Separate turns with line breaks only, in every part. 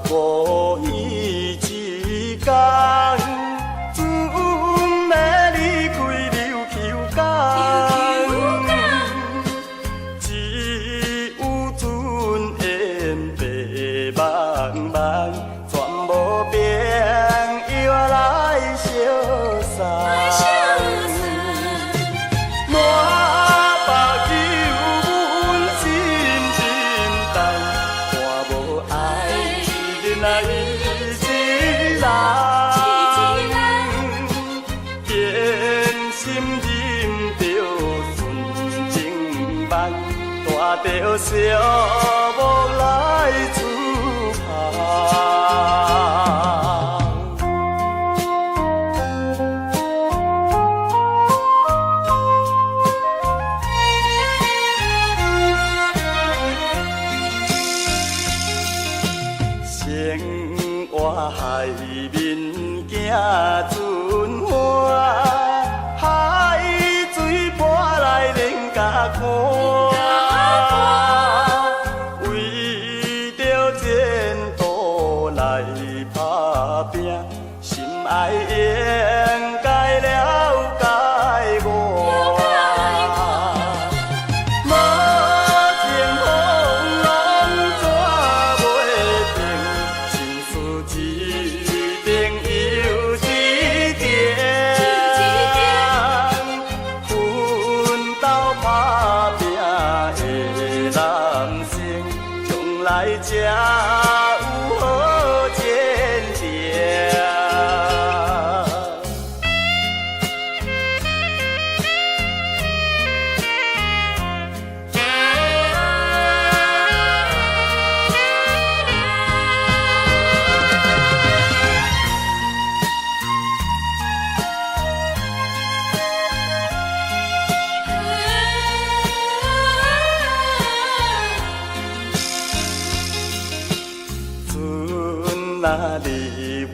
無彼一工，準欲離開琉球港，只有船緣白茫茫，全無朋友來相送。滿目憂阮心沉重，看無愛一人一人，堅心忍著純情夢，帶著寂寞來出航。生活海面行船帆，海水泼來恁共看。為著前途來打拚，心愛應該了解我。無情風浪怎袂停？心事一定有一定，奮鬥打拚的男生，將來才有好前程。船若入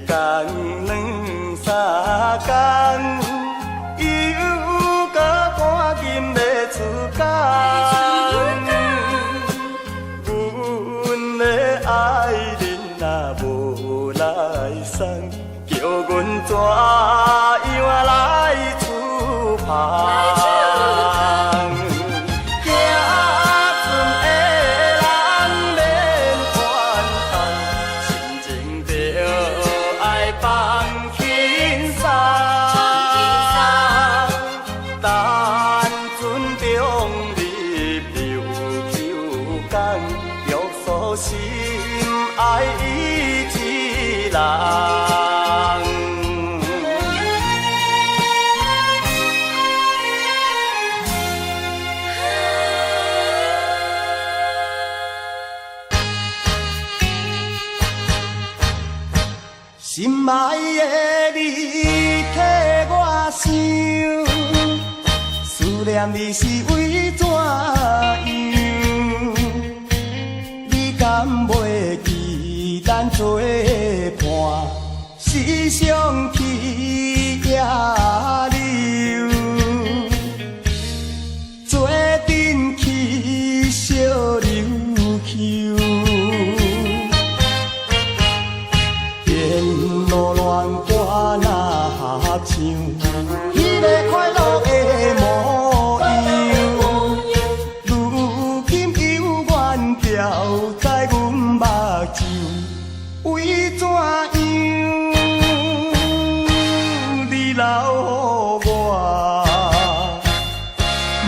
港兩三工，又閣趕緊欲出港。阮的愛人若無來送，叫阮怎樣來出航？行船的人免怨嘆，心情著愛放輕鬆。等船中入琉球港，約束心愛一人。心愛的你替我想，思念你是為怎樣？你敢袂記咱做伴，時常去野溜，做陣去小琉球。天路戀歌若合唱，彼个快樂的模樣，如今猶原牢在阮目睭，為怎樣？你留予我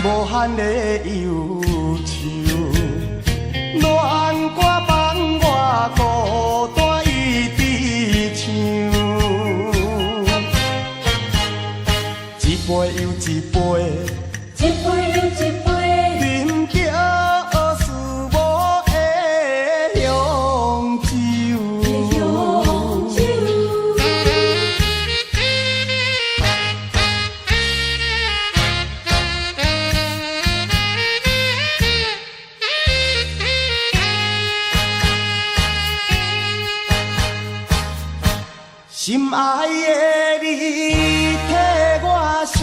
無限的憂愁，戀歌放我孤單一直唱，一杯又一杯，
一杯又一杯，
啉著思無的香酒。
香酒。
心愛的你替我想，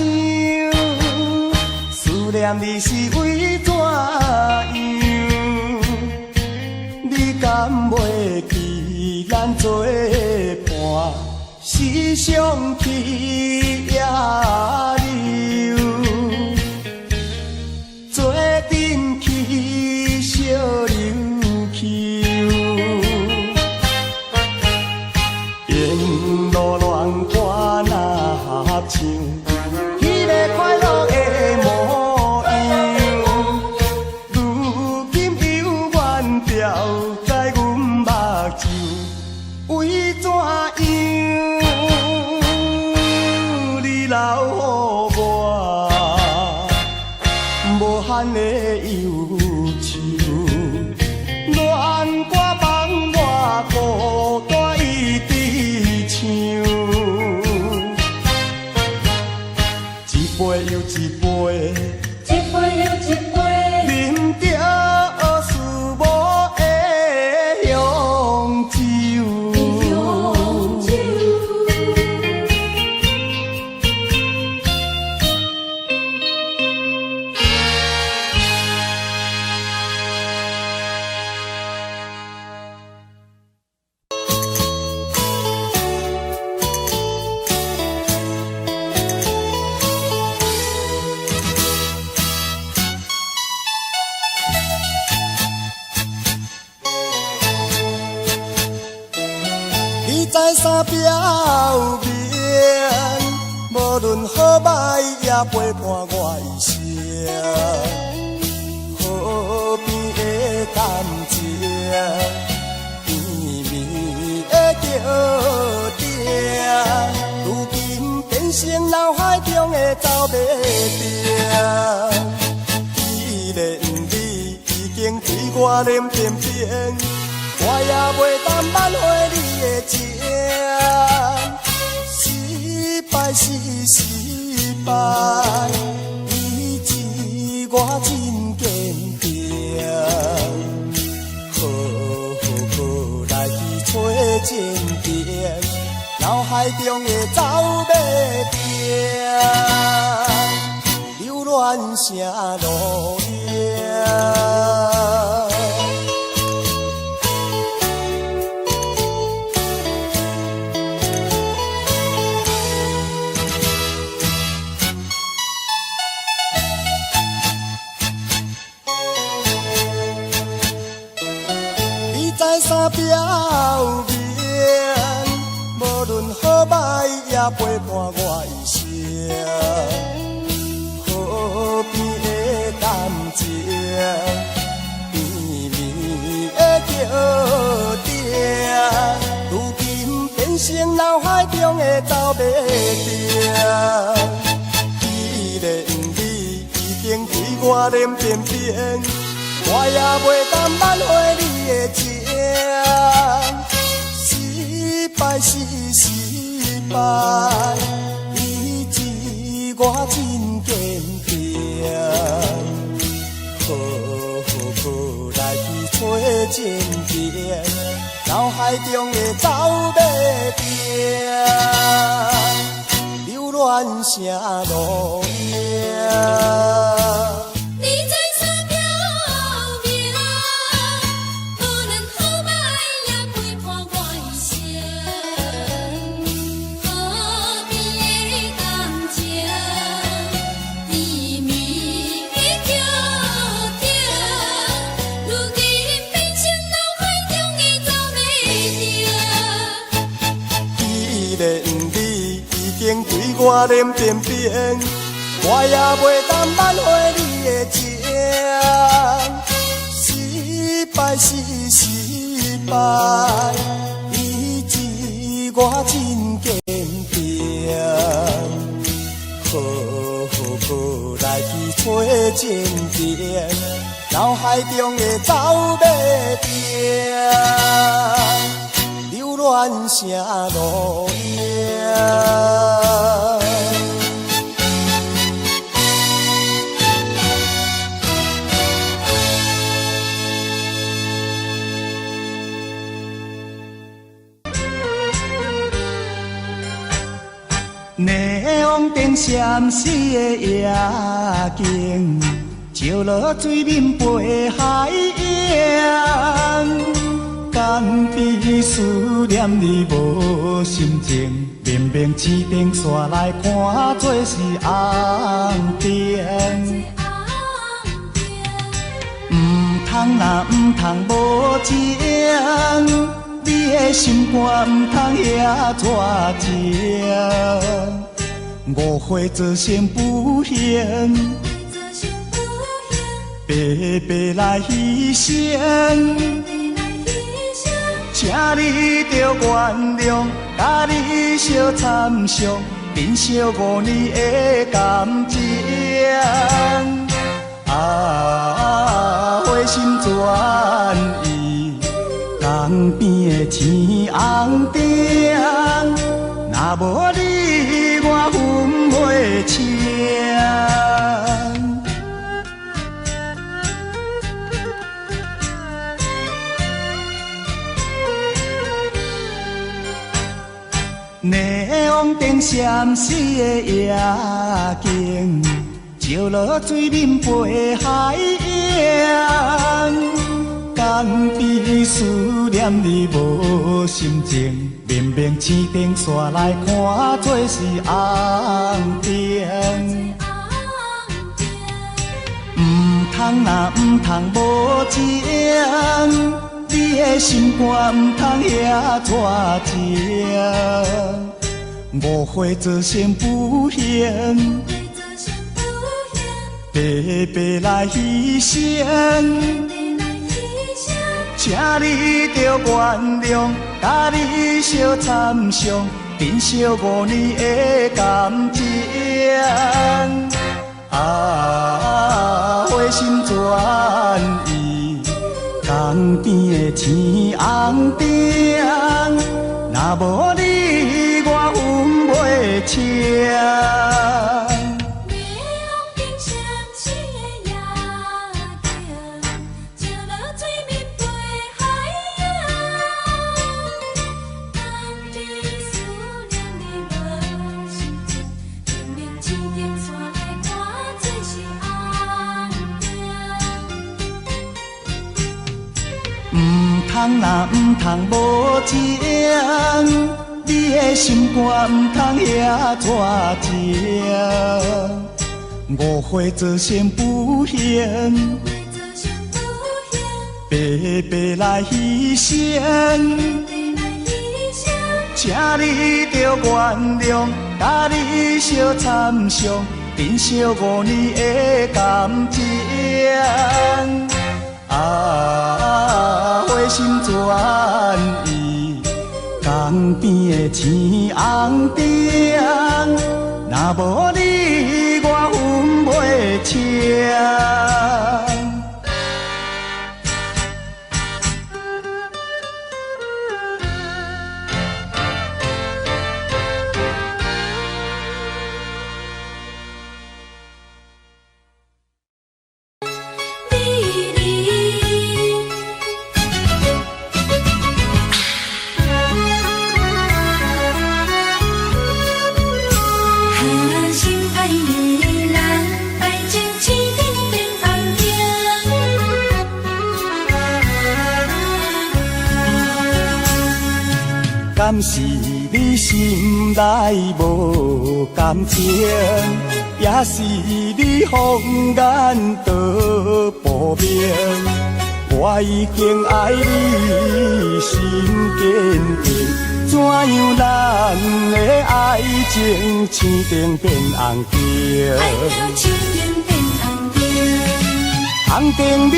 思念你是為怎樣？你敢甘袂记咱做伴，时常去也留，做阵去相留扣。沿路恋歌若合唱，彼个快乐的模样，如今犹原吊在阮目睭，为怎样你留予我无限的忧愁？恋歌放我孤单一直唱，一杯又一杯，
一杯又一杯，
饮著思无的香酒。
香酒。
你知啥表明？无论好歹也陪伴我一生。河边的感情，甜蜜的桥顶，如今变成脑海中的走马灯。既然你已经对我冷冰冰，我也袂当挽回你的情。失败是失败，意志我真坚定。好好来去揣前程，脑海中的走马灯，留恋成路影。你知啥表明？无论好歹也陪伴我一生。河边的感情，甜蜜的桥顶，如今变成脑海中的走马灯。既然你已经对我冷冰冰，我也袂当挽回你的情。失败是失败，意志我真坚定。好好来去揣前程，脑海中的走马灯，留恋成路影。
你知啥表明？无论好歹也陪伴我一生。河边的感情，甜蜜的桥顶，如今变成脑海中的走马灯。
既然你已经对我冷冰冰，我也袂当挽回你的情。失败是失败，意志我真坚定。好好来去揣前程，脑海中的走马灯，留恋成路影。霓虹灯闪烁的夜景，照落水面飞海影。江边思念你無心情，明明青燈煞來看做是紅燈。毋通若毋通無情，你的心肝毋通遐熱情，誤會造成不幸，白白來犧牲。請你著原諒，佮你相參詳，珍惜5年的感情。啊，回心轉意，江邊的青紅燈，若無你，我分袂清。霓虹燈閃爍的夜景，照落水面飞海洋。江邊思念你無心情，明明青燈煞來看做是紅燈。毋通若毋通無情，你的心肝毋通遐熱情，誤會造成不幸，白白來犧牲。請你著原諒，佮你相參詳，珍惜5年的感情。啊，回心轉意，江邊的青紅燈，若無你，我分袂清。毋通若毋通無情，你的心肝毋通遐熱情，誤會造成不幸，白白來犧牲。請你著原諒，佮你相參詳，珍惜5年的感情。啊，回心轉意，江邊的青紅燈，若無你，我分袂清。敢是你心內無感情，也是你風眼都薄明。我已經愛你心堅定，怎樣咱的愛情青燈變紅燈？
愛情青燈變紅燈，
紅燈美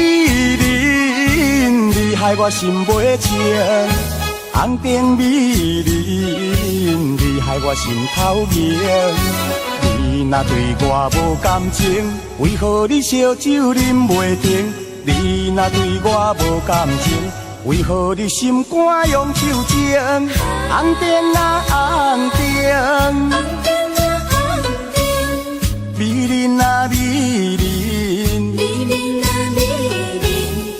人，你害我心袂清。紅燈美人，你害我心頭硬。你若對我無感情，為何你燒酒啉袂停？你若對我無感情，為何你心肝用手情？紅燈啊紅燈，美人啊美人，
美人啊美人，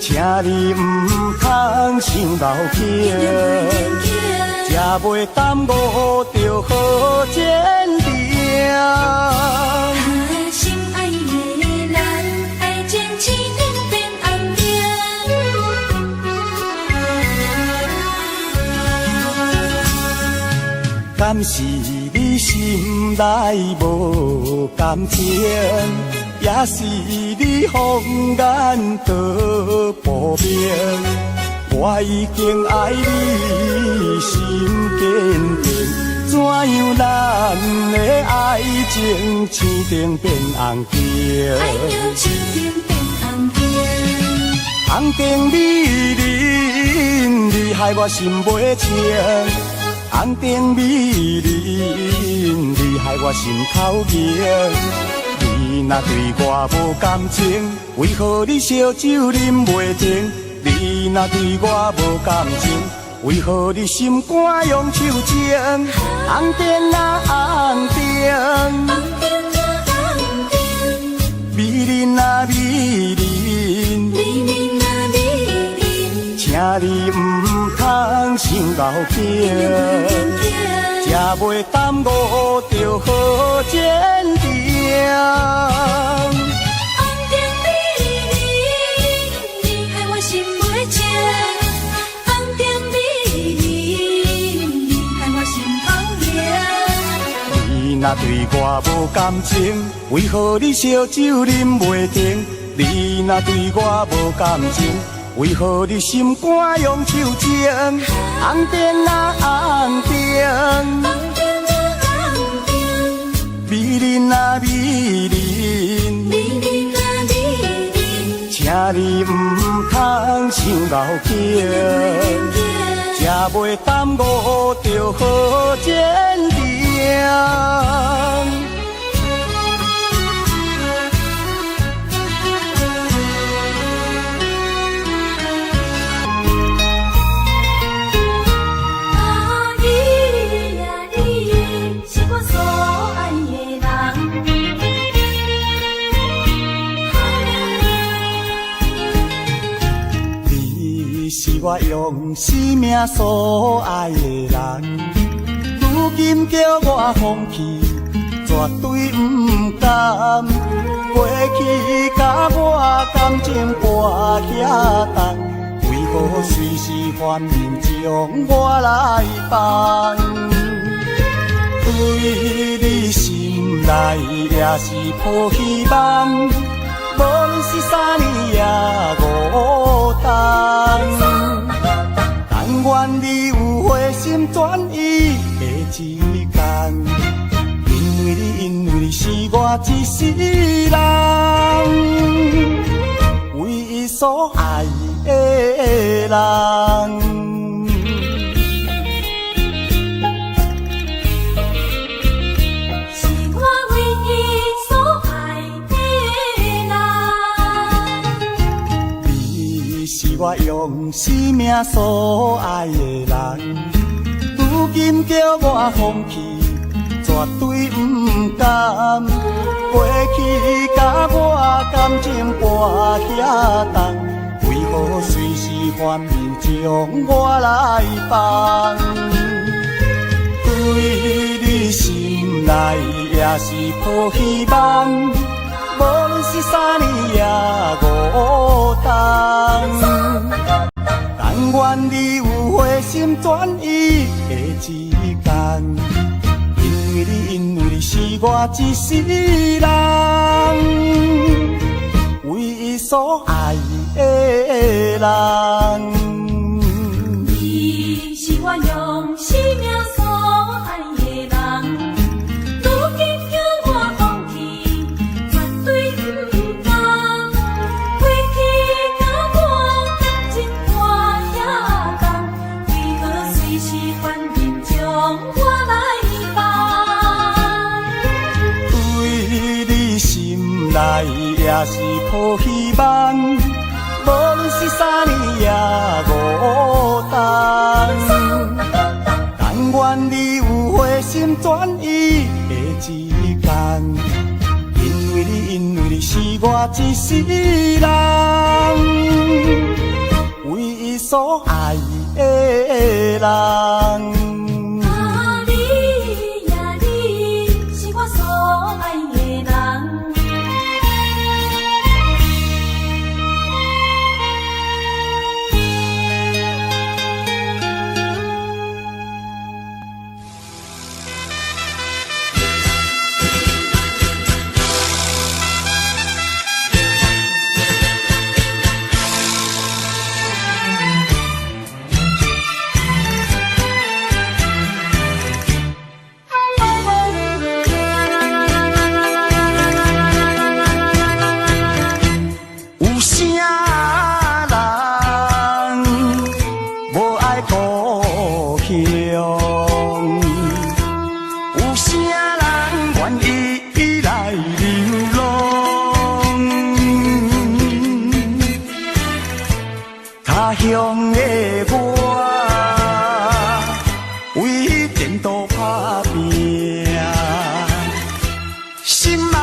請你毋通傷留情，才袂耽誤著好前程。
心愛的人，愛情青燈變紅燈。
敢是你心內無感情，抑是你謊言倒薄命？我已經愛你心堅定，怎樣咱的愛情青燈變紅燈？
愛情青燈變紅燈。
紅燈美人，你害我心袂清。紅燈美人，你害我心頭硬。你若對我無感情，為何你燒酒啉袂停？你若對我無感情，為何你心肝用手情？紅燈啊紅燈，
紅燈啊紅燈，
美人啊美人，
美人啊美人，
請你毋通傷厚情，食袂耽誤著好前程。
紅燈美人，你害我心袂清。紅燈美人，你害我心頭硬。
你若對我無感情，為何你燒酒啉袂停？你若對我無感情，為何你心肝用手情？紅燈啊紅燈，
紅燈啊紅燈，
美人啊美人，
美人啊美人，
請你毋通傷厚情，食袂耽誤著好前程。
啊你呀你，是我所愛的人。
你是我用生命所愛的人，如今叫我放棄，絕對毋甘。過去佮我感情跋遐重，為何隨時反面將我來放？對你心內也是抱希望，無論是三年抑五冬。但願你有回心轉意的一天，因為你，因為你是我一世人唯一所愛的人。
是我唯一所愛的人。
你是我用生命所愛的人，如今叫我放棄，絕對毋甘。過去佮我感情跋遐重，為何隨時反面將我來放？對你心內也是抱希望，無論是三年抑五冬。但願你有回心轉意的一天，因為你，因為你是我一世人唯一所愛的人。
你是我用生命所愛的人，如今叫我放棄，絕對毋甘。過去佮我感情跋遐重，為何隨時反面將我來放？
對你心內也是抱希望，無論是三年抑五冬。但願你有回心轉意的一天，因為你，因為你是我一世人唯一所愛的人。
啊你呀你，是我所愛的人。
鄉的我，為前途打拼，心愛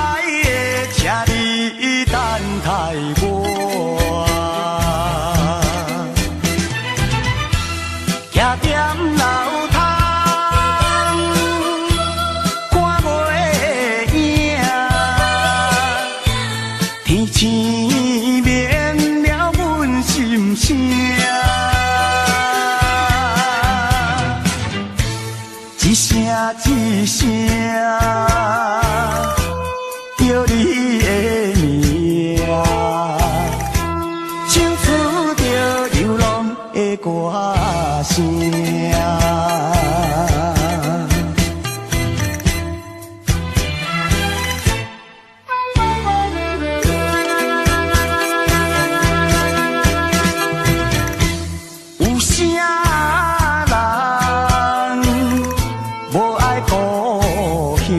的，請你等待我。徛踮樓窗，看月影，天星眠了阮心聲。一聲一聲叫你的名，唱出著流浪的歌聲。有啥人無愛故鄉？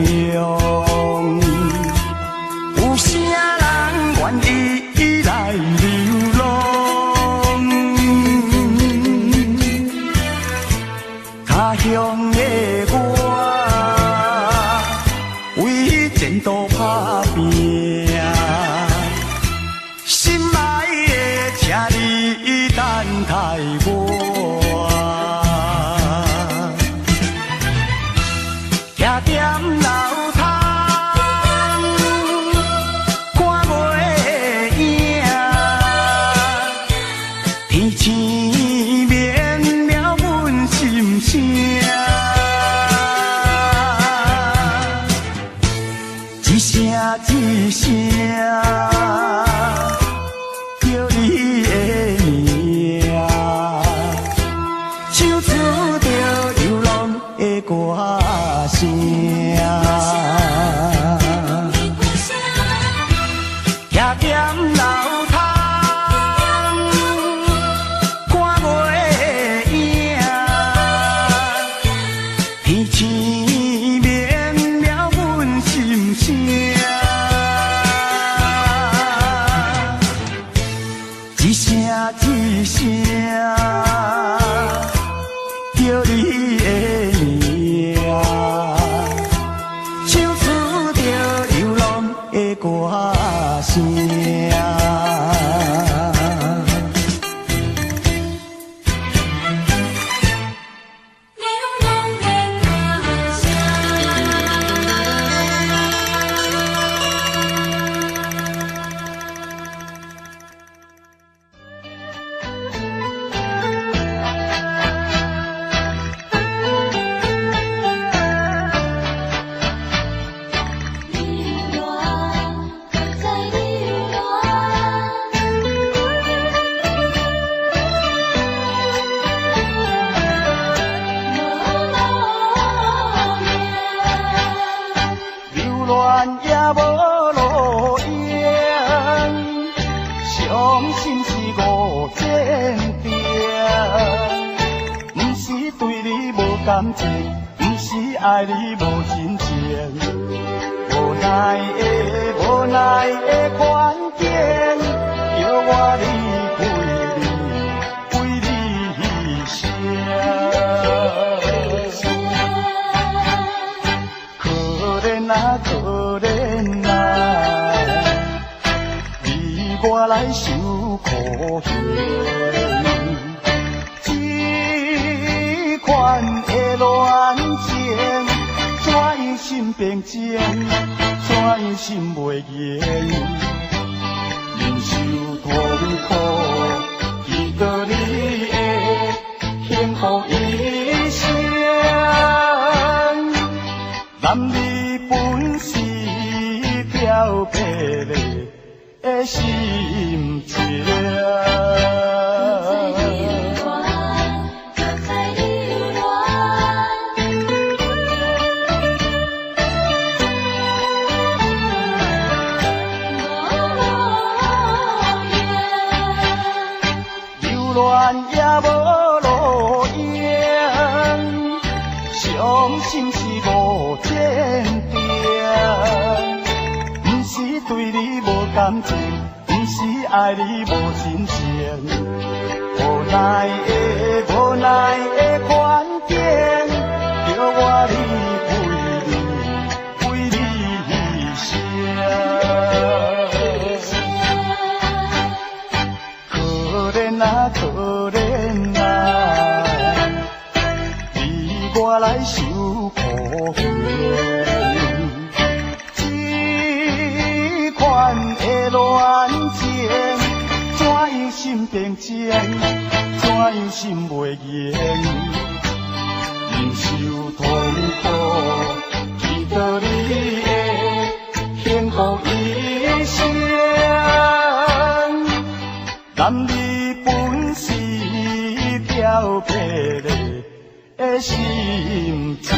有啥人願意來流浪？他鄉的我，為前途打拼，心愛的，請你等待我。徛踮樓窗，看月影，天星眠了阮心聲。一聲一聲叫你的名，唱出著流浪的歌聲。徛踮樓窗，看月影，天星眠了阮心聲。一聲一聲叫你的名，唱出著流浪的歌聲。
流浪的歌聲。流浪，搁再流浪。无路用。
流恋也無路用，傷心是五前定。毋是對你無感情，毋是愛你無真情，無奈的無奈的環境，叫我離開你，為你犧牲。可憐啊可憐啊，你我來受苦刑。這款的戀情，怎樣心平靜，怎樣心袂硬？忍受痛苦，祈禱你會幸福一生。男兒本是飄泊的心情。
搁再流浪，搁再流浪。無路用。
流恋也無路用，傷心是無前定。毋是對你無感情，毋是愛你無親情，無奈的無奈的環境，叫我離開你，為你犧牲。可憐啊可憐啊，你我來受苦刑。這款的戀情，怎樣心平靜，怎樣心袂硬？忍受痛苦，祈禱你會幸福一生。男兒本是飄泊的心情。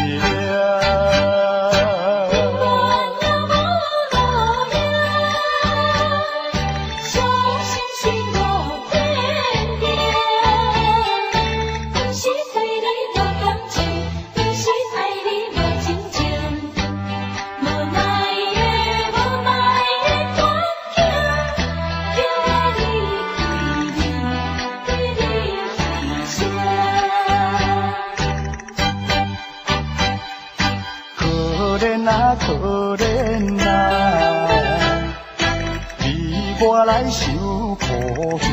小星星无天边，不是对你无感情，不是愛你無真情，無奈的無奈的環境，叫我離開你，為你犧牲。
可憐啊可憐啊，你我來受苦刑。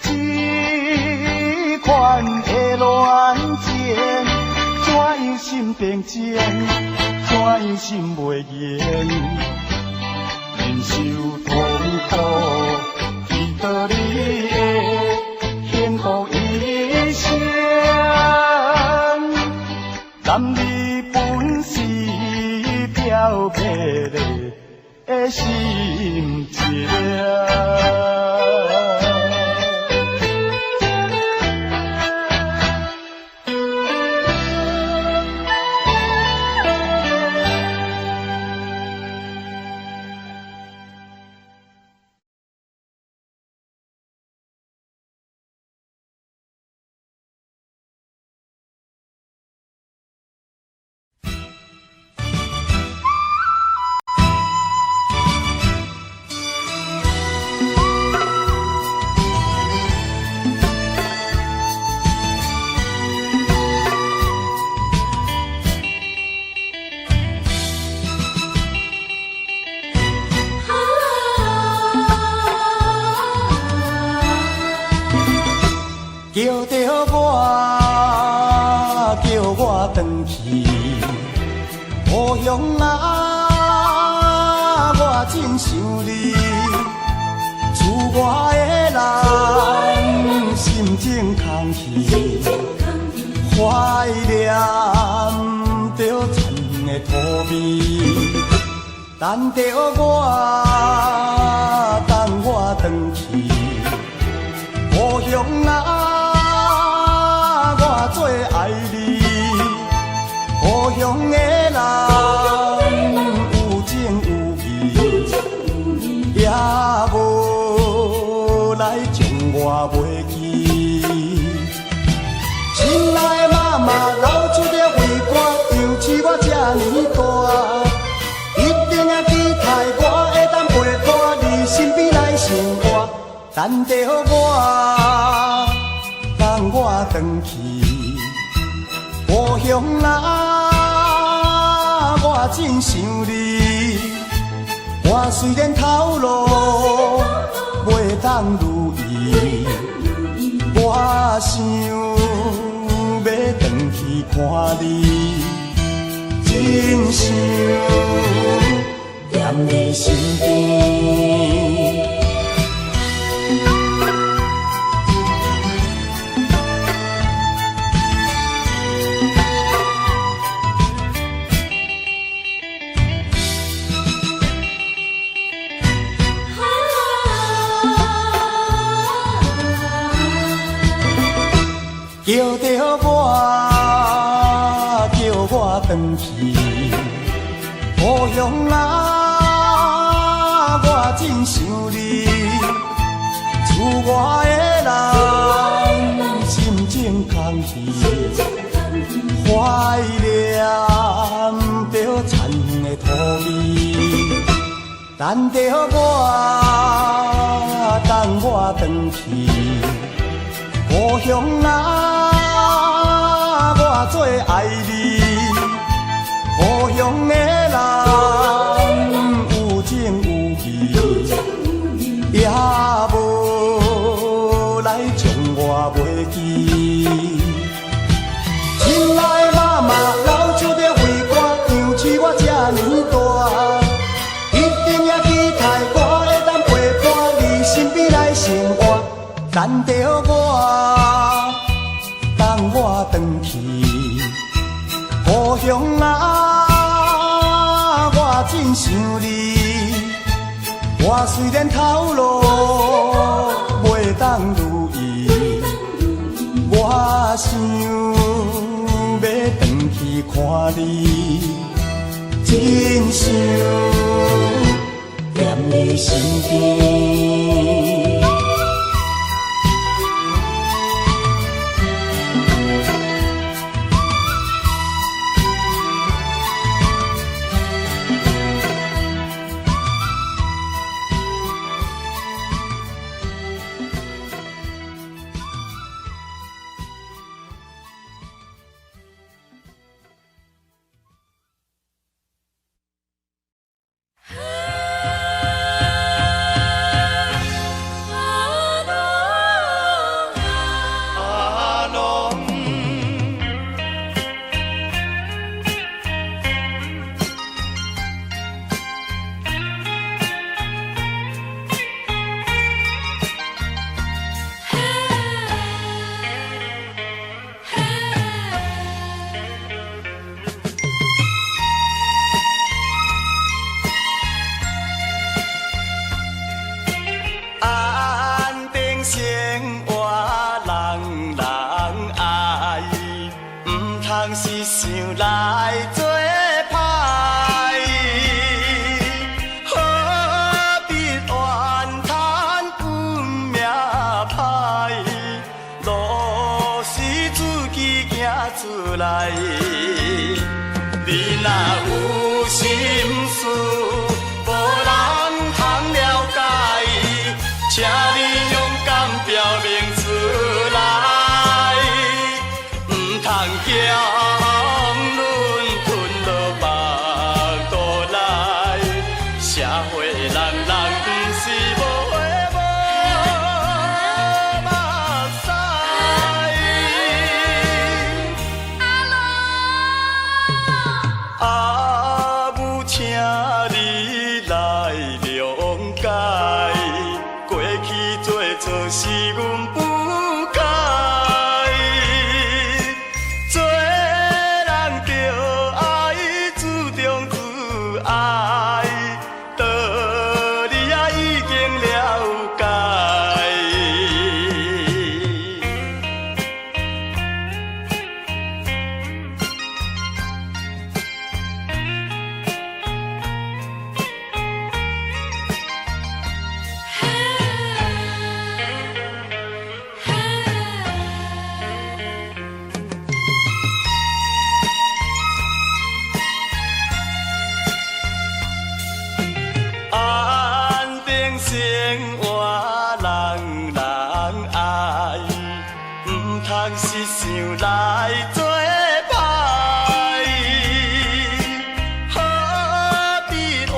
這款的戀情，怎樣心平靜，怎樣心袂硬？忍受痛苦，祈禱你會幸福一生。男兒本是飄泊的心情。叫著我，叫我轉去故鄉啊，我真想你。厝外的人心情空虛，懷念著田的土味。等著我，等我轉去故鄉啊，我最愛你。故鄉的人有情有義，也無來將我袂記。親愛的媽媽流出的淚汗，養飼我這呢大，一定也期待我會當陪伴你身邊來生活。等著我，等我轉去故鄉啊，我真想你。我雖然頭路袂當如意，我想欲轉去看你，真想念你身邊。叫著我，叫我轉去故鄉啊，我真想你。厝外的人心情空虛，懷念著田的土味。等著我，等我轉去故鄉啊，我最愛你。故鄉的人有情有義，也無來將我袂記。親愛的媽媽，老手著為我養飼我這呢大，一定也期待我會當陪伴你身邊來生活。等著我，等我轉去故鄉啊，我真想你。我雖然頭路袂當如意，我想欲轉去看你，真想惦你身邊。
阿龍。
安定生活，人人愛，毋通是想來做歹。何必怨嘆運命歹？路是自己行出來。你若有心事，無人通了解，請你勇敢表明出來，毋通將阮吞落腹肚內。社會人人毋是無花無目屎。阿母，請你來諒解，過去做錯是阮不該。做人著愛自重自愛，道理也已經了解。安定生活，人人愛，毋通是想來做歹。何必怨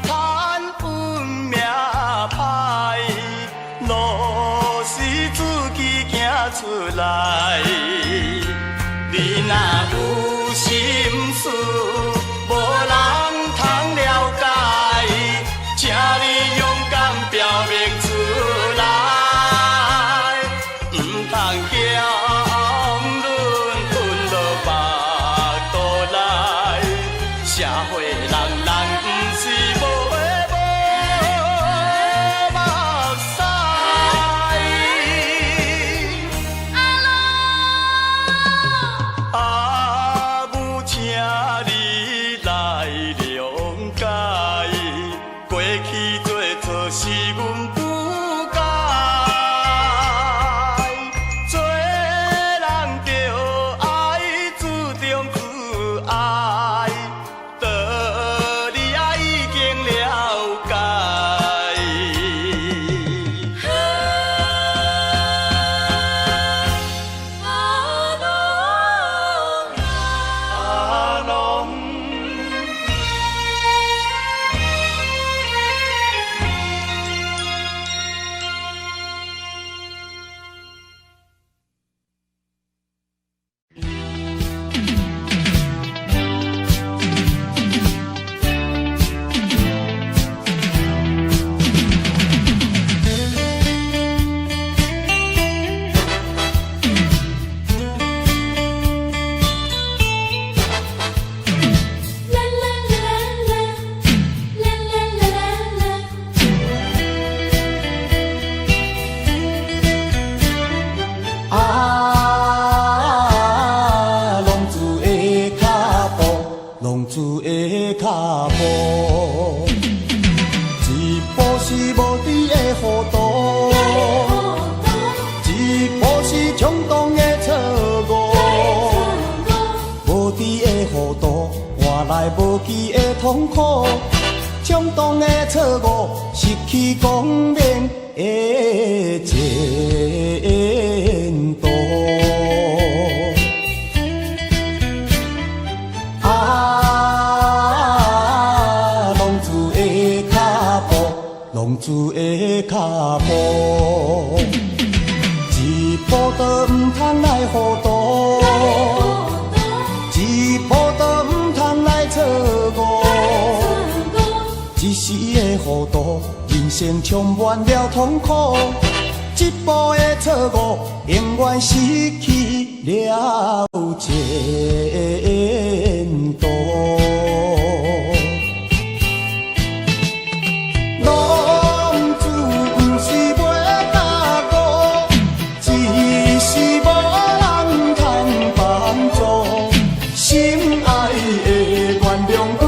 嘆運命歹？路是自己行出來。你若有心事，無人通了解，請你勇敢表明出來，毋通將阮吞落腹肚內。社會人人毋是無花無目屎。阿母，請你來諒解，過去做錯是阮不該。做人著愛自重自愛，道理也已經了解。子的跤步，一步是無知的糊塗，一步是衝動的錯誤。無知的糊塗，換來無期的痛苦。衝動的錯誤，失去光明的前途。啊，浪子的跤步，浪子的跤步，一步都毋通來糊塗，一步都毋通來錯誤。一時的糊塗，人生充滿了痛苦。一步的錯誤，永遠失去了前途。浪子毋是袂覺悟，只是無人通幫助。心愛的原諒阮，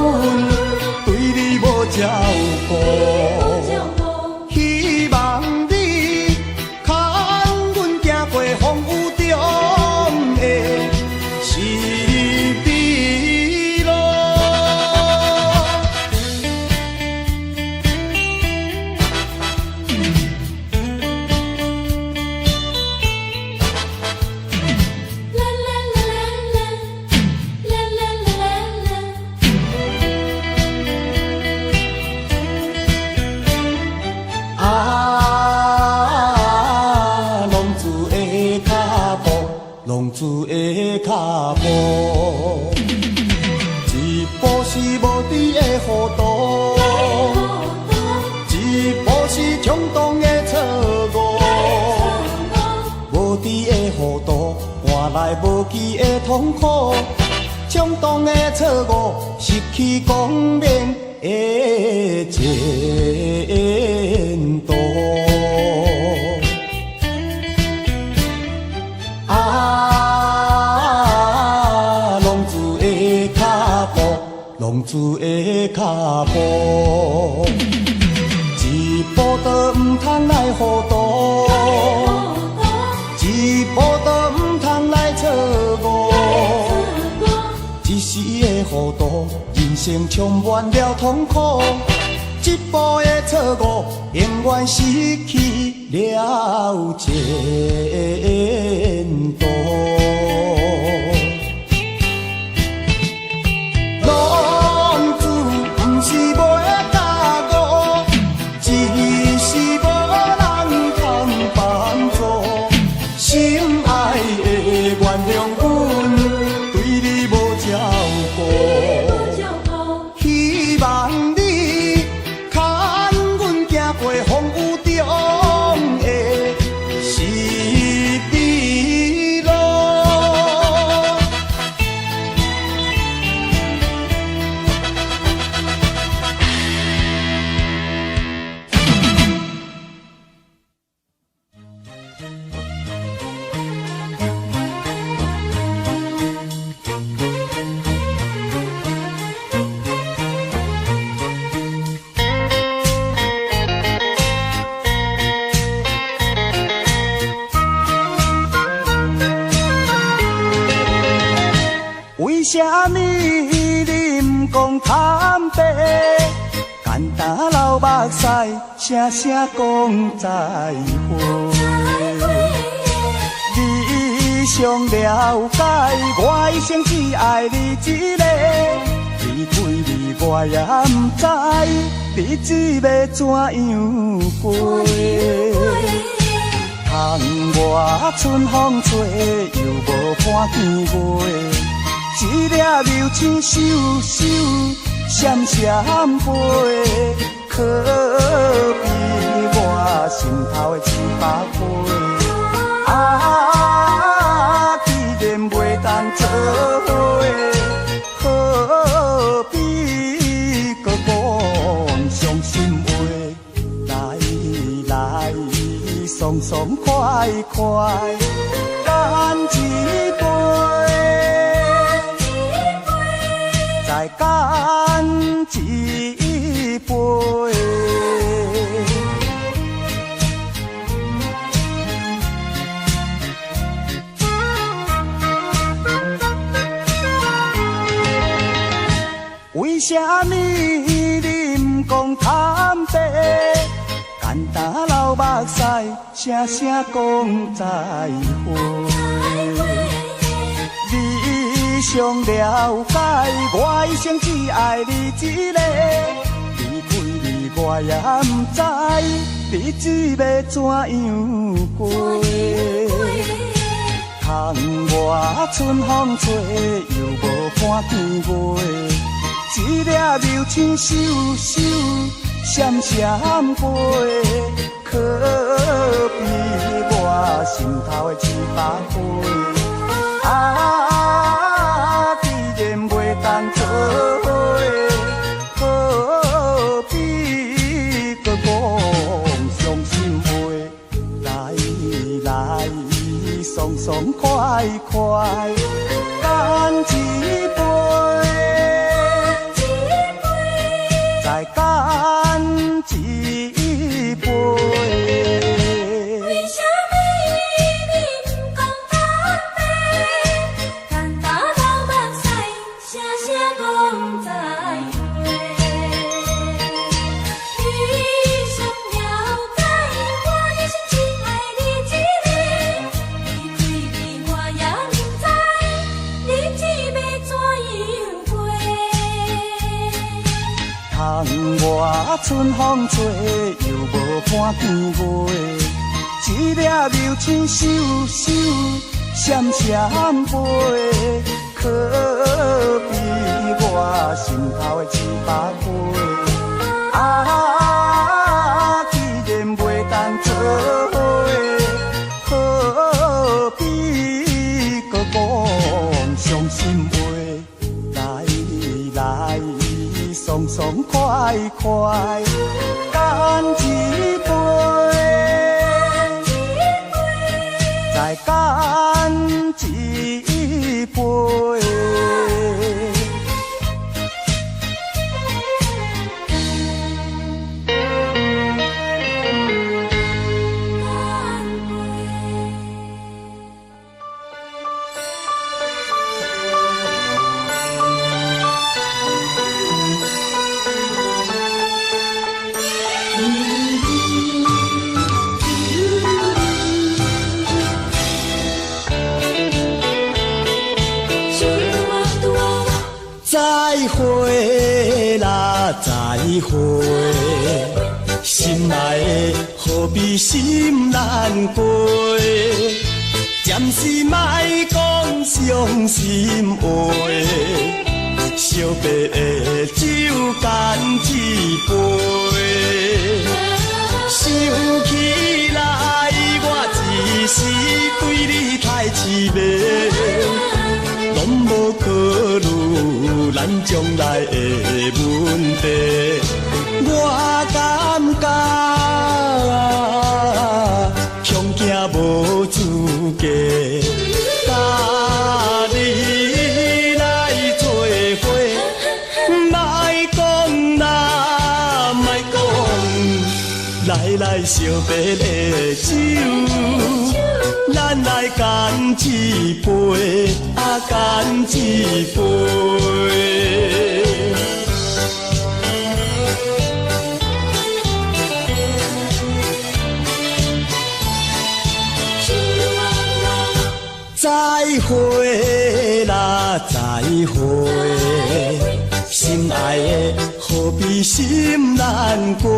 對你無照顧。希望你牽阮行過風雨中的十字路。
啦啦啦啦啦啦啦啦啦。
啊，浪子的跤步，浪子的跤步，一步是無知的糊塗，一步是衝動的錯誤。無知的糊塗，換來無期的痛苦。衝動的錯誤，失去光明的前途。啊，浪子的跤步，浪子的跤步，一步都毋通來糊塗，一步都毋通來錯誤。一時的糊塗，人生充滿了痛苦。一步的錯誤，永遠失去了前途。浪子毋是袂覺悟，只是無人通幫助。心愛的原諒阮，對你無照顧。希望你牽阮行過風雨中的十字路。為啥物你毋講坦白？簡單流目屎，聲聲講再會。你上了解，我一生只愛你一个。離開你我也毋知，日子欲怎樣過。窗外春風吹，又無半片月。一粒流星閃閃閃閃飛，可比我心頭的一百回。啊，既然袂當做伙，何必閣講傷心話？來來，爽爽快快，乾一杯。再再乾一杯。為啥物你毋講坦白？簡單流目屎，聲聲講再會。你上了解，我一生只愛你一个。離開你我也毋知，日子欲怎樣過。窗外春風吹，又無看見月。一粒流星閃閃閃閃飛，可比我心頭的七八回。啊，既然袂當做伙，何必閣講傷心話？來來，爽爽快快，乾一杯。再乾一杯。
為啥物你毋講坦白？簡單流目屎，聲聲講再會。你上了解，我一生只愛你一个。離開你我也毋知，日子欲怎樣過？
窗外春風吹，又無看見月。一粒流星閃閃閃閃飛，可比我心頭的七八回。啊，既然袂當做伙，何必閣講傷心話？來來，爽爽快快，乾一杯，再乾一杯。再會啦，再會，心內的何必心難過？暫時莫講傷心話，小白的酒乾一杯。想起來，我一時對你太痴迷。攏無考慮咱將來的問題，我感覺恐驚無資格，佮你來做伙，莫講啦，莫講，來來小白的酒。咱來乾一杯，啊乾一杯。再會啦，再會，心愛的何必心難過？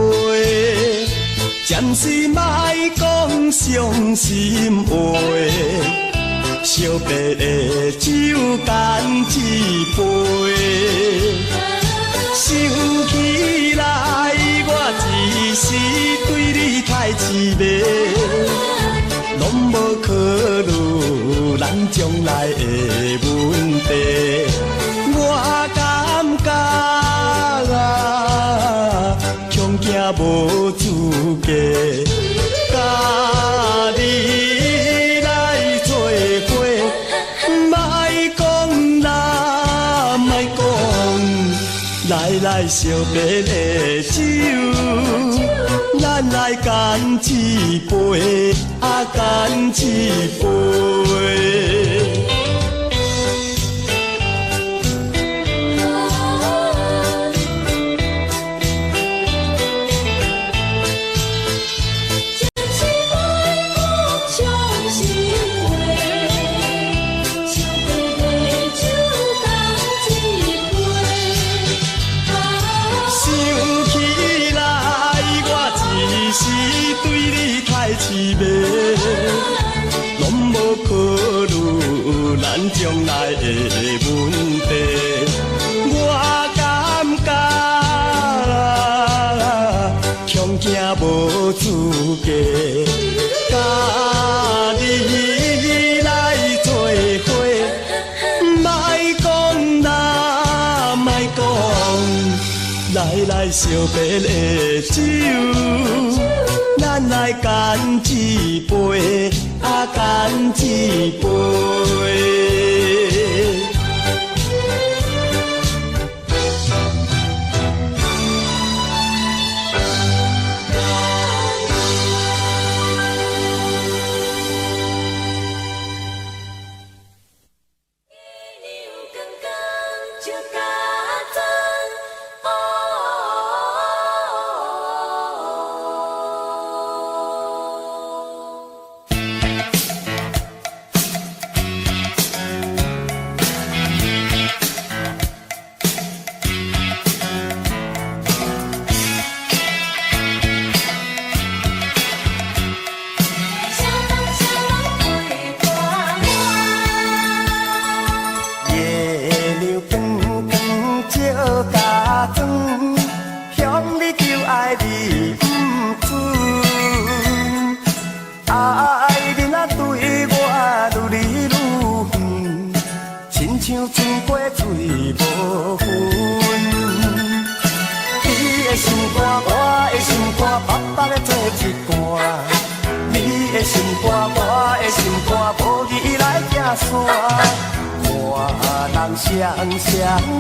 暫時莫講傷心話，小白的酒乾一杯。想起來，我一時對你太痴迷，攏無考慮咱將來的問題。我感覺恐驚無資格，佮你來做伙，莫講啦，莫講，別的酒，咱來乾一杯，啊乾一杯。
這是愛講傷心話，傷白的酒乾一杯。啊，
想起來，我只是對你太痴迷，攏無考慮咱將來的問題。我感覺恐驚無資格，佮你來做伙。莫講啦，莫講，來來惜別的酒，咱來乾一杯，啊乾一杯。
月亮光光照甲妝，哦。啥人啥人陪伴我？
月亮光光照甲妝，向你求愛你毋准，愛你若對我愈來愈遠，親像春花水無痕。你的心肝，我的心肝，白白的做一半。你的心肝，我的心肝，無義來行山。看人雙雙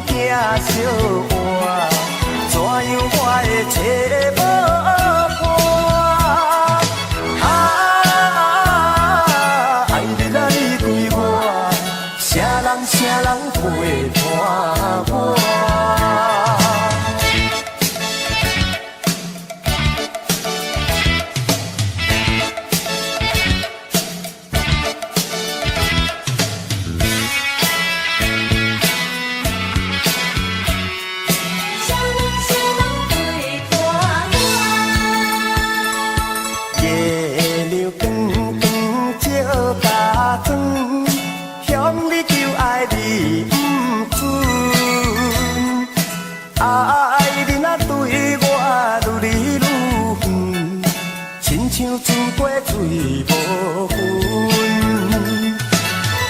行相伴，怎樣我會找無伴？啊，愛你若離開我，啥人啥人陪伴我？
啥人啥人陪伴我？
月亮光光照甲妝，向你求愛你毋准，愛你若對我愈來愈遠，親像春花水無痕。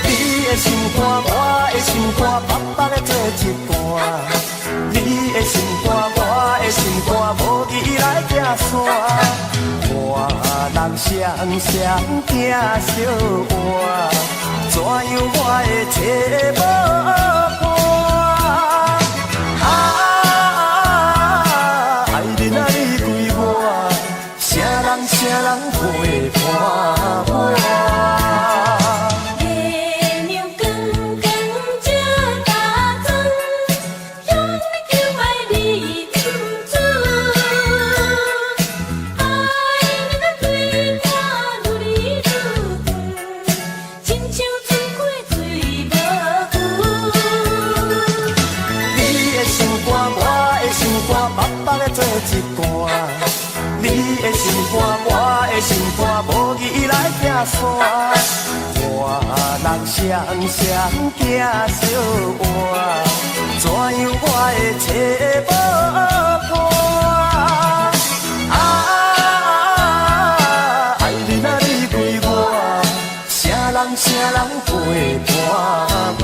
你的心肝，我的心肝，白白的做一半。你的心肝，我的心肝，無義來行山。看人雙雙行相伴，怎樣我會找無伴？啊，愛你若離開我，啥人啥人陪伴我？
月亮光光照甲妝，向你求愛你毋准，愛你若對我愈來愈遠，親像春花水無痕。
你的心肝，我的心肝，白白的做一半。你的心肝，我的心肝，無義來行山。看人雙雙行相伴，怎樣我會找無伴？啊，愛你若離開我，啥人啥人陪伴我？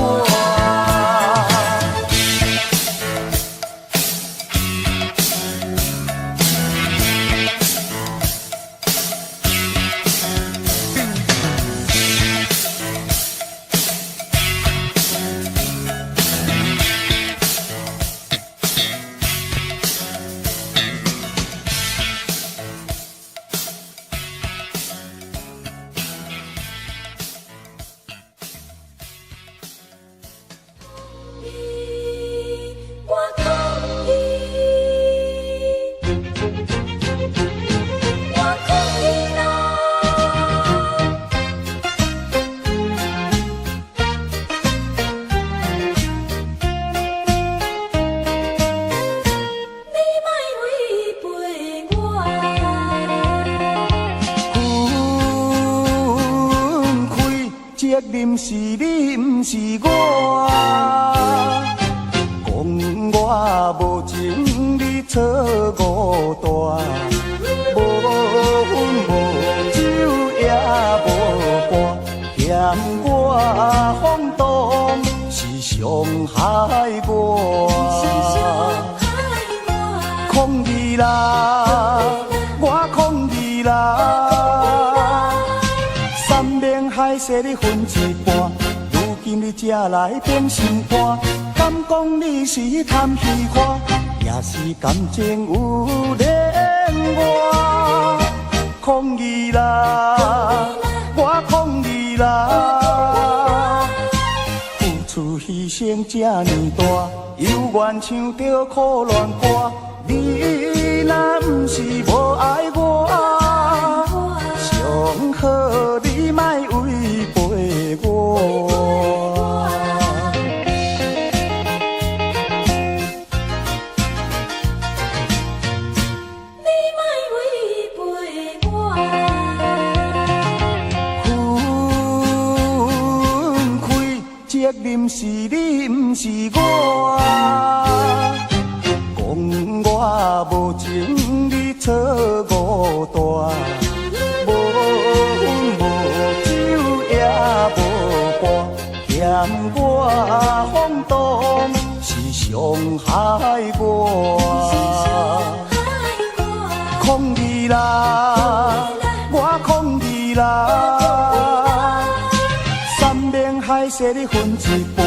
任是你，毋是我。讲我無情，你錯誤大，無薰無酒也無伴，嫌我放蕩是傷害我。抗議啦，我抗議啦！山盟海誓你分一半，如今你才來變心肝，敢講你是貪虛看，也是感情有另外。抗議啦，我抗議啦！付出犧牲這呢大，猶原唱著苦戀歌。你若毋是無愛我，尚好你莫違背我。
你莫違背我。
分開，責任是你，毋是我。講我無情，你錯誤大，無薰無酒也無伴，嫌我放蕩是傷害我。抗議啦，我抗議啦！山盟海誓你分一半，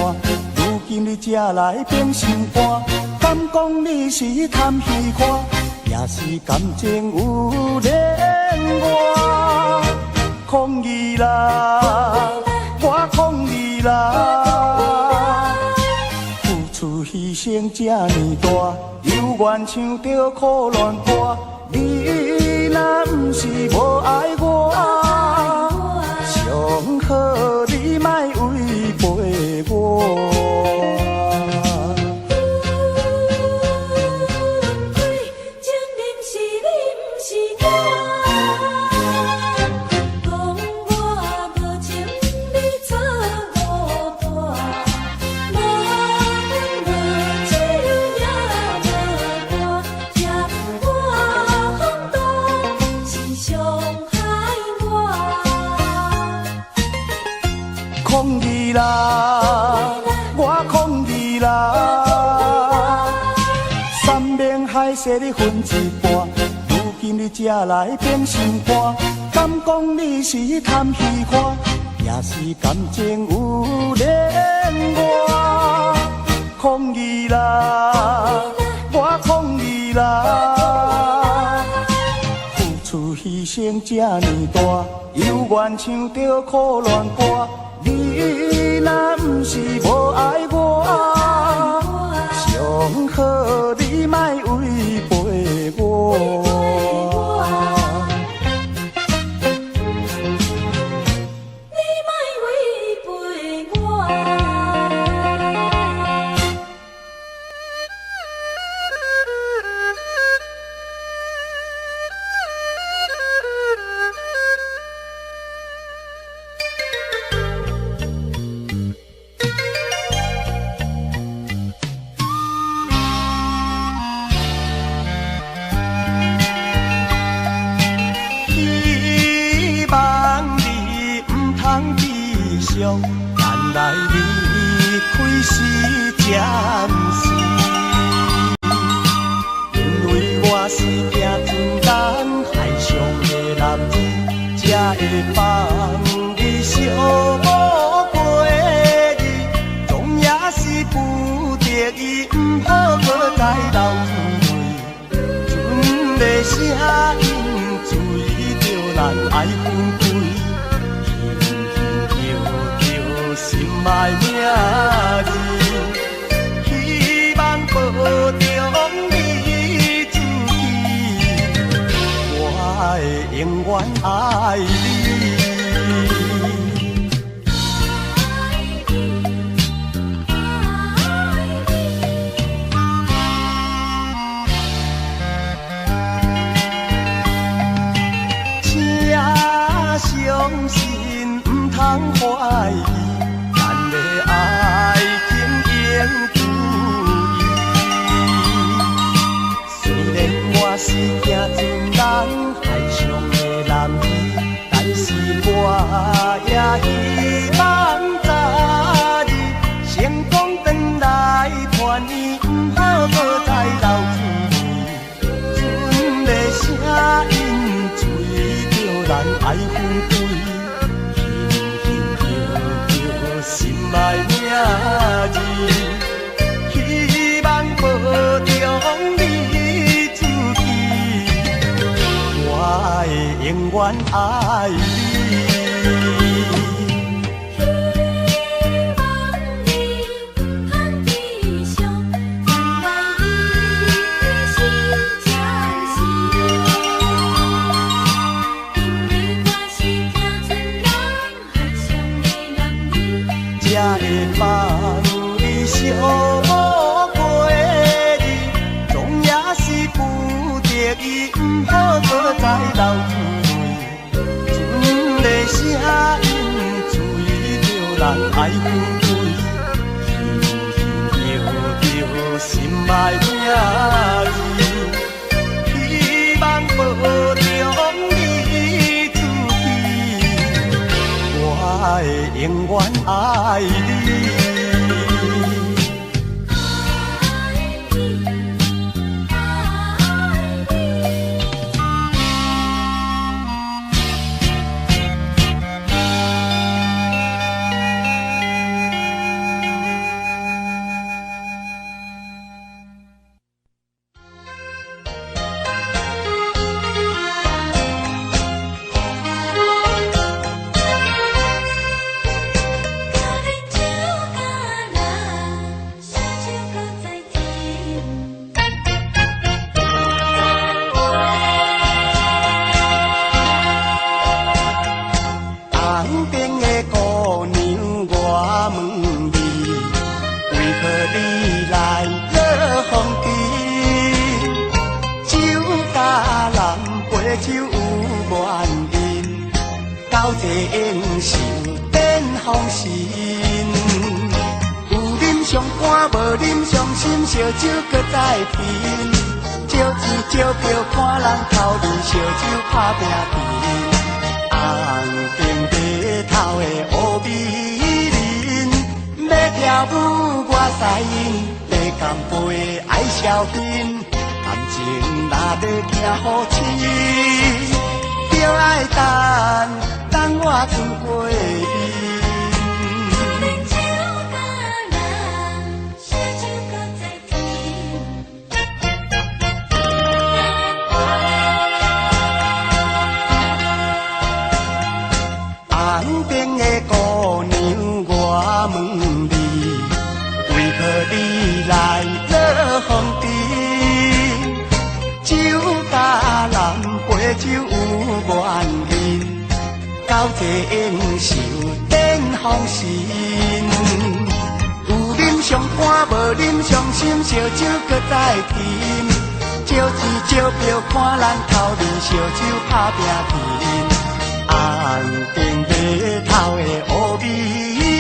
如今你才來變心肝，敢講你是貪虛看，也是感情有另外。抗議啦，我抗議啦！付出犧牲這呢大，猶原唱著苦戀歌。你若毋是無愛我，尚好你莫違背我。
分開，責任是你，毋是我。講我無情，你錯誤大，無薰無酒也無伴，嫌我放蕩是傷害我。
抗議啦，我抗議啦！山盟海誓你分一半，如今你才來變心肝，敢講你是貪虛看，也是感情有另外。抗議啦，我抗議啦！付出犧牲這呢大，猶原唱著苦戀歌。你若毋是無愛我，尚好你莫違背我。
你莫違背我。
希望你毋通悲傷，原來離開是暫時。因為我是行真難海上的男兒，才會放你寂寞過日，總也是不得已，毋好閣再流淚。船的聲音隨著咱愛分開，輕輕叫著心愛名字，希望保重你自己，我會永遠愛你。請相信，毋通懷疑。希望早日成功转來團圓，毋好閣再流眼淚。船的聲音隨著咱愛分開，輕輕叫叫心愛名字，希望保重你自己，我會永遠愛你。
希望你毋通悲傷，原來你是暫時。因為我是行出南海上的男兒，
才會放你寂寞過日，總也是不得已，毋好閣再流眼淚。船的聲音隨著咱愛分開，輕輕叫叫心愛名字，希望保重你自己，我會永遠愛你。
愛你，愛你。甲恁酒甲咱，烧酒搁再甜。
红灯的姑娘，我問你，為何你來惹風尘？酒佮人陪酒有原因，交際應酬變風神。有啉傷肝，無啉傷心，燒酒閣再斟。借錢借票看人頭面，燒酒拍拚甜。紅燈白頭的烏美人，欲跳舞我使𪜶，欲乾杯愛小心。感情若欲行好親，著愛等，等我轉過面。
啉酒佮咱，燒酒閣再甜。
紅燈的姑娘，我問你，為何你來惹風塵？酒佮人陪酒有原因，交際應酬變風神。有啉傷肝，無啉傷心，燒酒閣再斟。借錢借票看人頭面，燒酒拍拚甜。紅燈白頭的烏美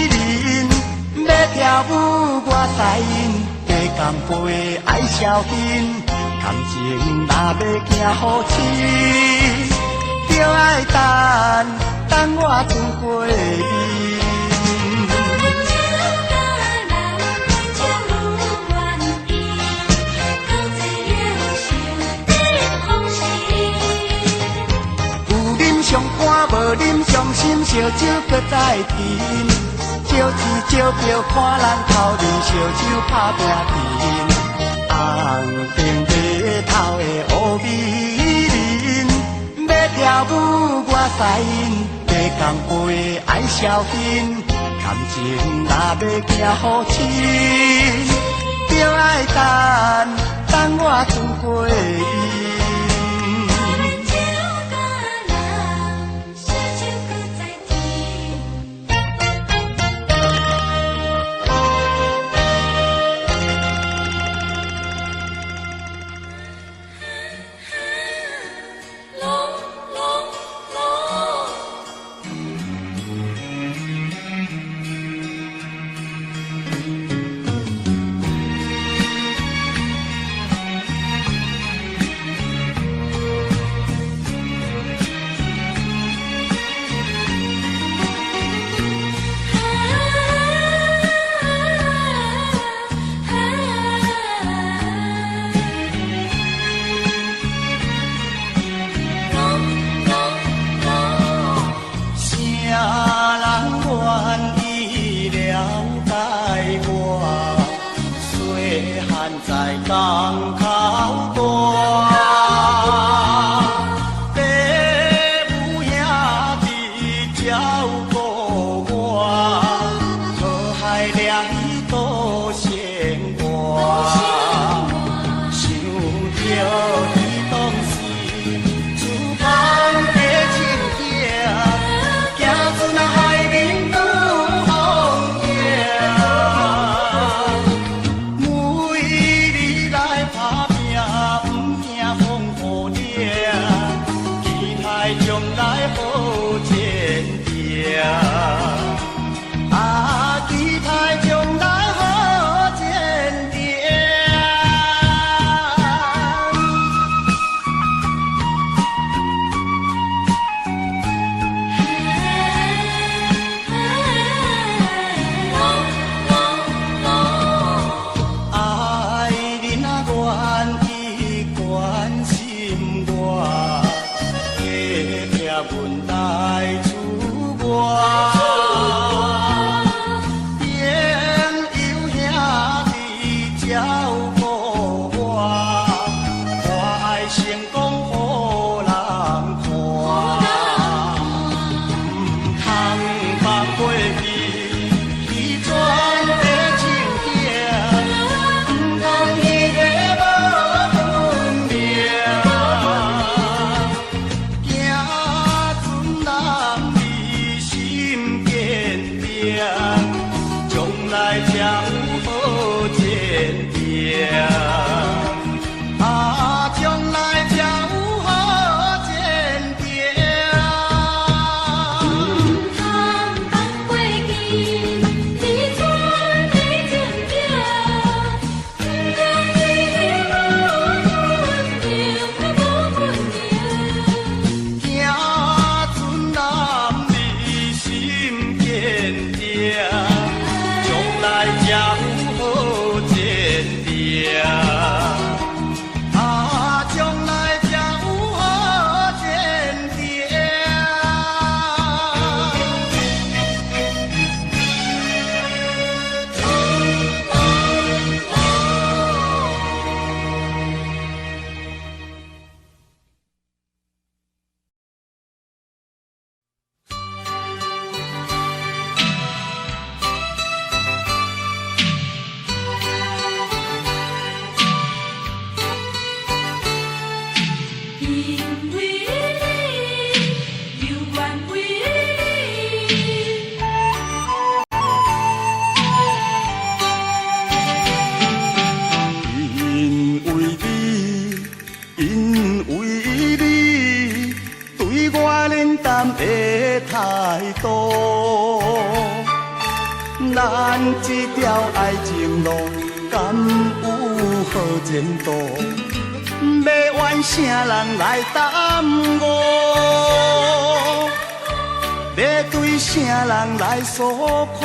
人，欲跳舞我使𪜶，欲乾杯愛小心。感情若欲行好親，著愛等，等我轉過面。
啉酒佮咱，陪酒有原因，交際應酬變風神。
有啉傷肝，無啉傷心，燒酒閣再斟。借錢借票看人頭面，燒酒拍拚甜。紅燈白頭的烏美人，欲跳舞我使𪜶，欲乾杯愛小心。感情若欲行好親，著愛等，等我轉過面。
啉酒佮咱，燒酒閣再甜。啷啷啷。
口大。爸母兄弟照顧我，河海掠魚倒生活。想著伊當時出芳的情景，行出那海面拄風景。為你來打拼，毋驚風雨冷，期待將來好前程。啊，期待將來好前程。愛你若願意關心我，體貼阮來厝外。朋友兄弟照顧我，我愛成功予人看。毋通放過去，彼陣的情景，毋通彼個無分明。行船男兒心堅定，將來才有好前程。啊，將來才有好前程。
毋通放過去，彼陣的情景，毋通彼個無分明，無分明。
行船男兒心堅定，將來才有好前程。啊，將來才有好前程。
因為你，猶原為你。
因為你，因為你，對我冷淡的態度，咱這條愛情路，敢有好前途？欲怨啥人來耽誤？欲對啥人來訴苦？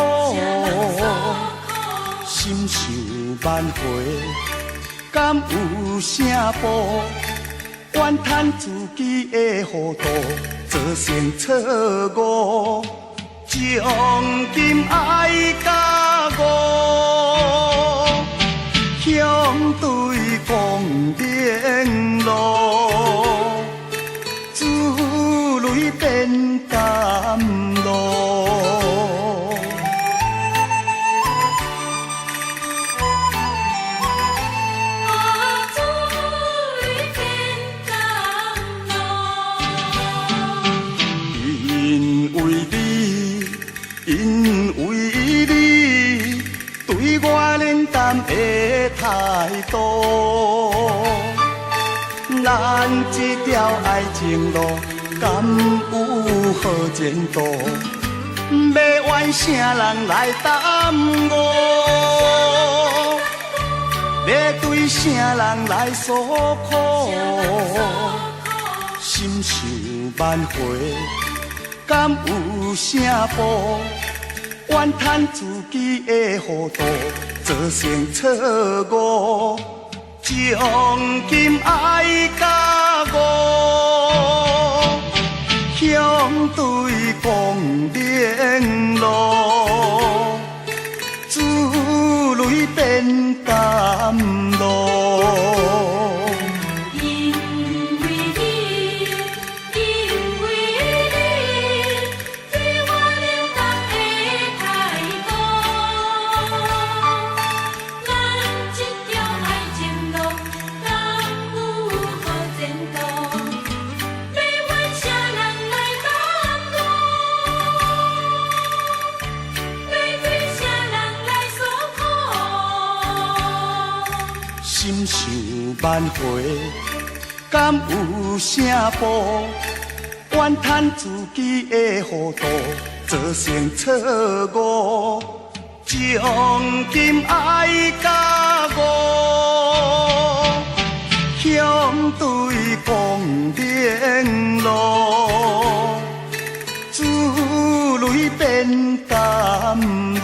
心想挽回，敢有啥步？怨嘆自己的糊塗，造成錯誤，將今愛甲誤，向對光明路，珠淚變甘露。
啊，珠淚變甘露。
因為你，因為你，對我冷淡的態度，咱這條愛情路，敢有好前途？欲怨啥人來耽誤？欲對啥人來訴苦？心想挽回，敢有啥步？怨嘆自己的糊塗，造成錯誤，將今愛甲誤，向對光明路，珠淚變甘露。挽回敢有啥步？怨叹自己的糊涂，造成错误，将今爱甲误，相对光明路，珠泪变甘露。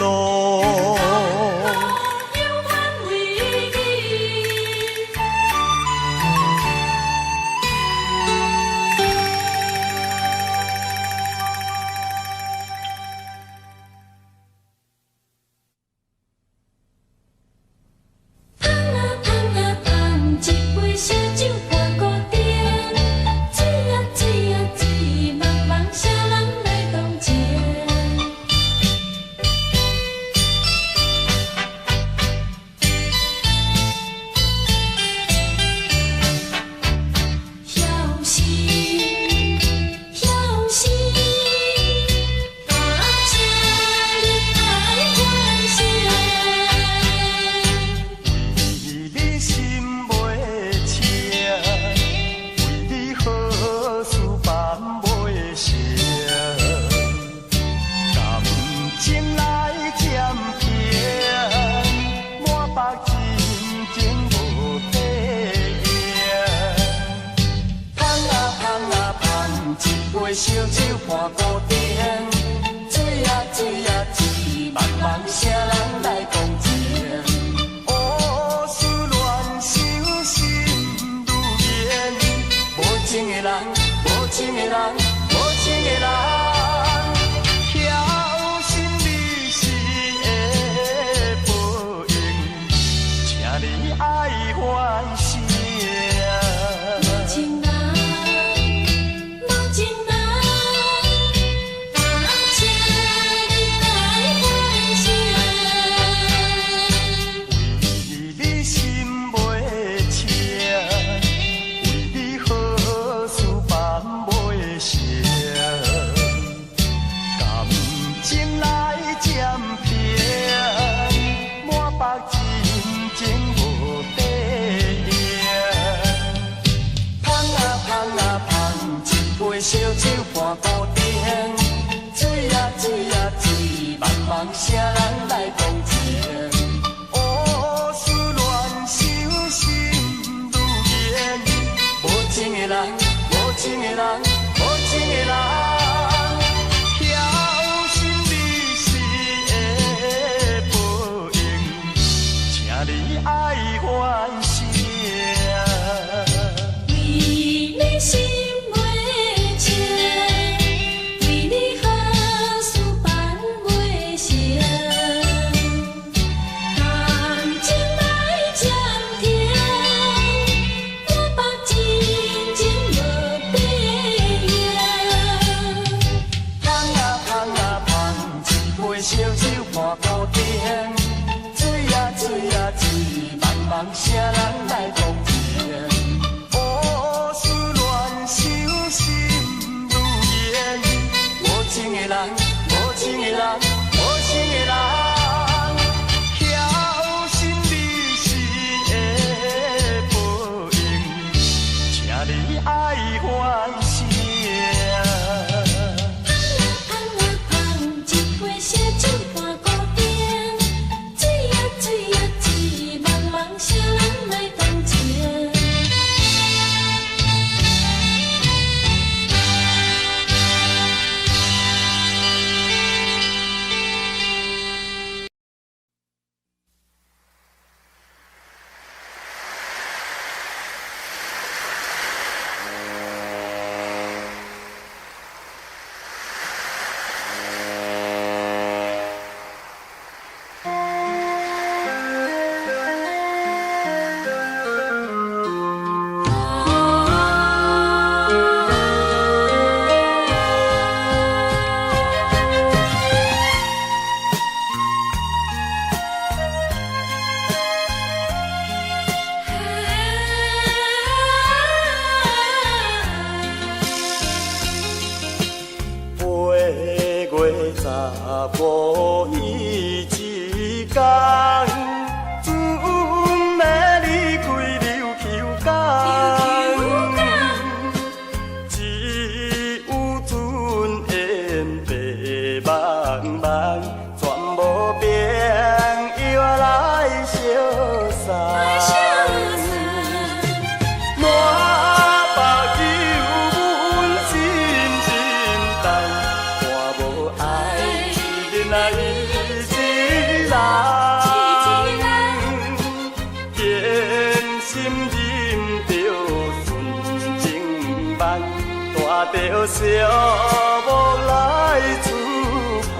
香啊香啊香，一杯烧酒伴孤灯。水啊水啊水，茫茫谁人来同情？晓心晓心，请你爱还声。
为你心袂清，为你好事办袂成，感情来占平，满腹真情无底用。香啊香啊香，一杯烧酒伴孤灯。水啊水啊水，茫茫谁人来共情？乌思乱想心如烟，无情的人，无情的人，无情的人，晓心你是会报应，请你爱反省。
无情人，无情人，请你爱还声。
为你心袂清，为你好事办袂成，感情来占平，满腹真情无底用。香啊香啊香，一杯烧酒伴孤灯。水啊水啊水，茫茫谁人来共情？乌思乱想心如烟，无情的人，无情的人，无情的人，晓心你是会报应，请你爱反省。
为你心袂清，为你好事办袂成，感情来暂停，满腹真情无底用。
香啊香啊香，一杯烧酒伴孤灯。水啊水啊水，茫茫谁人来共情？乌思乱想心如烟，无情的人，无情的人，无情的人，晓心你是会报应，请你爱反省。
香啊香，一杯烧酒伴孤灯。水啊水啊水，茫茫谁人来同情？
8月15彼一天，准欲离开琉球港。寂寞來厝旁。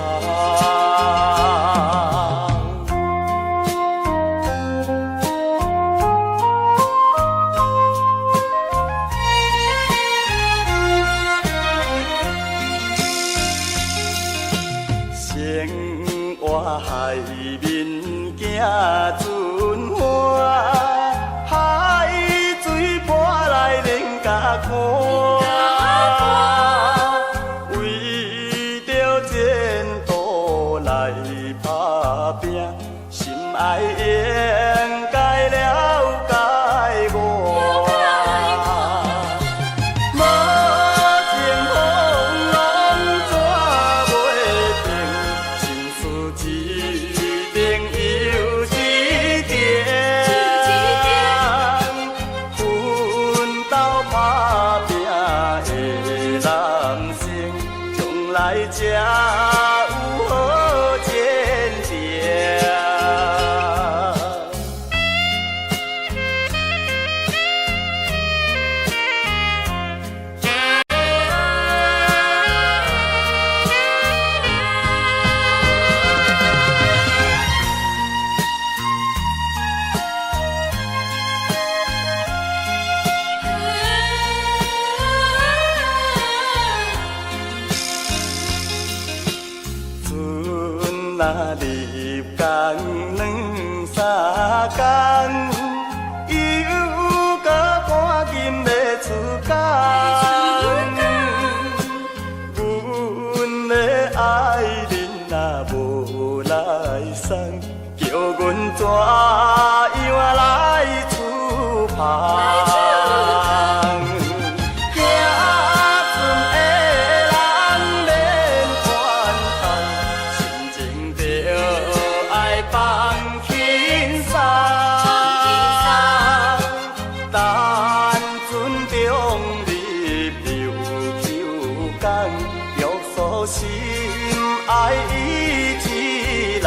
生活海面行船帆，海水破來恁共看。為著前途來打拚，心愛應該了解我。無情風浪怎袂平？心事一定有一定。奮鬥打拚的男生，將來才有好前程。船若入港兩三工，又閣趕緊欲出港。阮的愛人若無來送，叫阮怎樣來厝旁？行船的人免怨嘆，心情著愛放輕鬆。等船中入琉球港，約束心愛一人。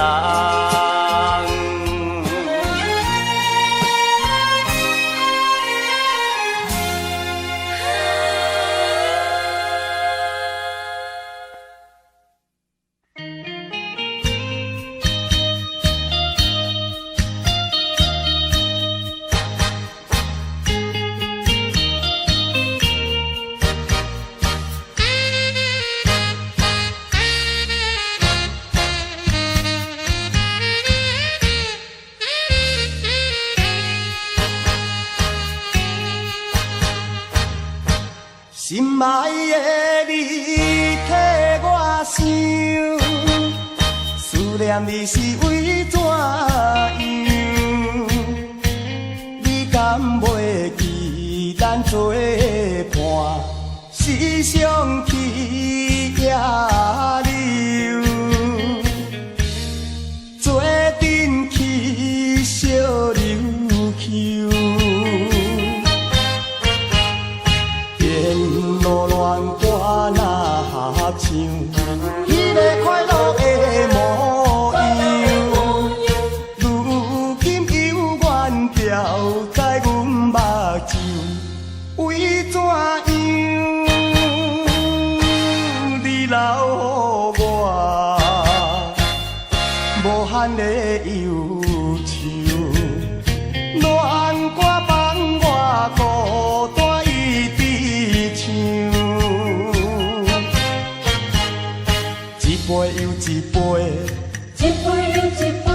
心愛的你替我想，思念你是為怎樣？你敢袂記咱做伴，時常去野溜，做陣去小琉球。沿路戀歌若合唱，彼个快樂的模樣，如今猶原牢在阮目睭，為怎樣你留予我無限的憂愁？戀歌放我孤單一直唱，一杯又一杯，
一杯又一杯，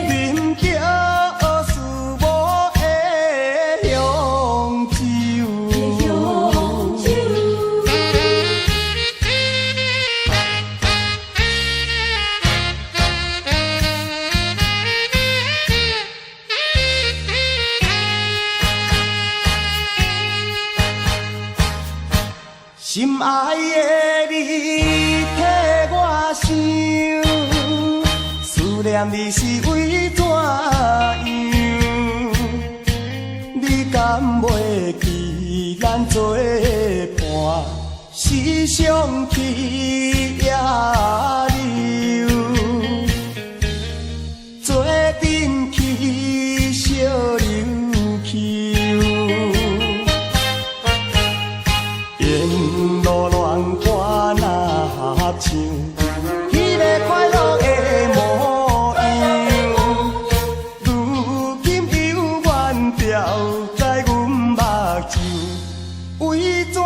啉著思無的香酒。
香酒。
心愛的你替我想，思念你是為怎樣？你敢袂記咱做伴，時常去野溜，做陣去小琉球。沿路戀歌唱，彼个快樂的模樣，如今猶原吊在阮目睭，為怎樣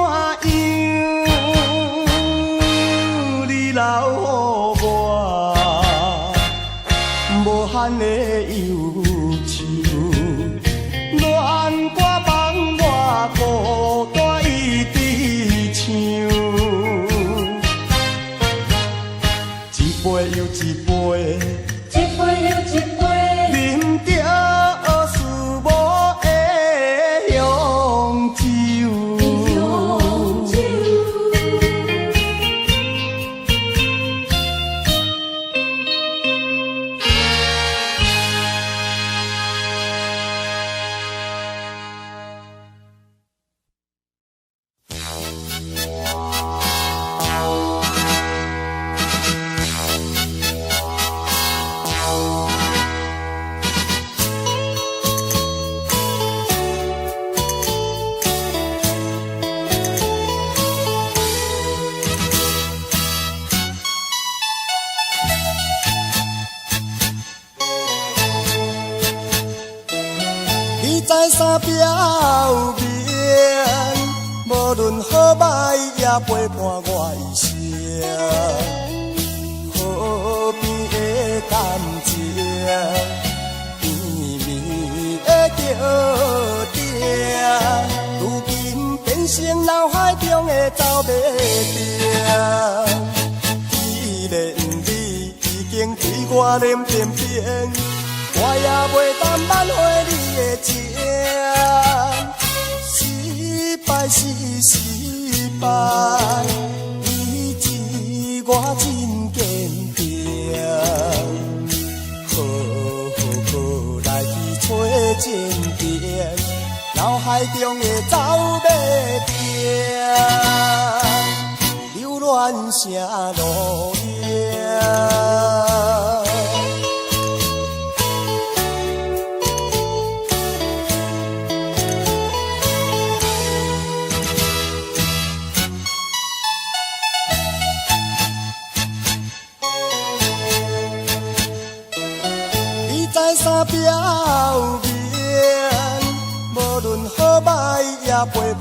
你留予我無限的憂愁？戀歌放我孤單一直唱，一杯又一杯，
一杯又一杯，
啉著思母的鄉愁。
鄉愁。
你知啥表面，無論好歹也陪伴我一生。河邊的感情，甜蜜的著定，如今變成腦海中的走馬燈。既然你已經對我冷冰冰，我也袂當挽回你的情。失敗是失敗，意志我真堅定。好好來去揣前程，腦海中的走馬燈，留戀成路影。你知啥表面，無論好歹也陪伴